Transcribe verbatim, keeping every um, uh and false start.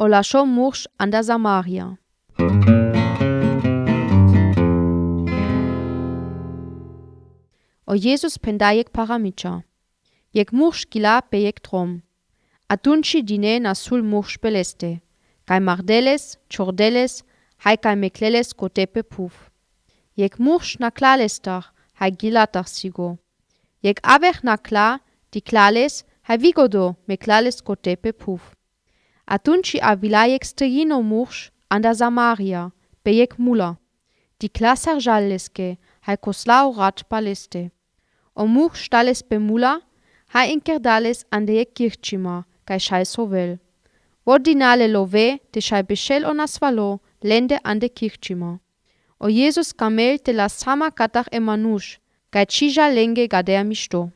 O laszo mursz anda Samaria. O Jezus pendà jekh paramiczã. Jekh mursz gilà pe jekh trom. A tuńci dinè na sul mursz pe leste, kaj mardeles, czordeles, haj kaj mekleles kotè pe puf. Jekh mursz naklà lester, haj gilà tar sigo. Jekh awech naklà, diklales, haj wigodò meklales kotè pe puf. A tuńci awilà jekh stejino mursz anda Samaria, pe jekh mula. Diklà serżal leske, haj kosla o racz pa leste. O mursz sztales pe mula, haj inkerdales ande jekh kirczima, kaj szal so wel. Wòdinale love, te szaj beszel ona swalo, lende ande kirczima. O Jezus kamel te la sama katar Emanusz, kaj krziża lengè gadea misto.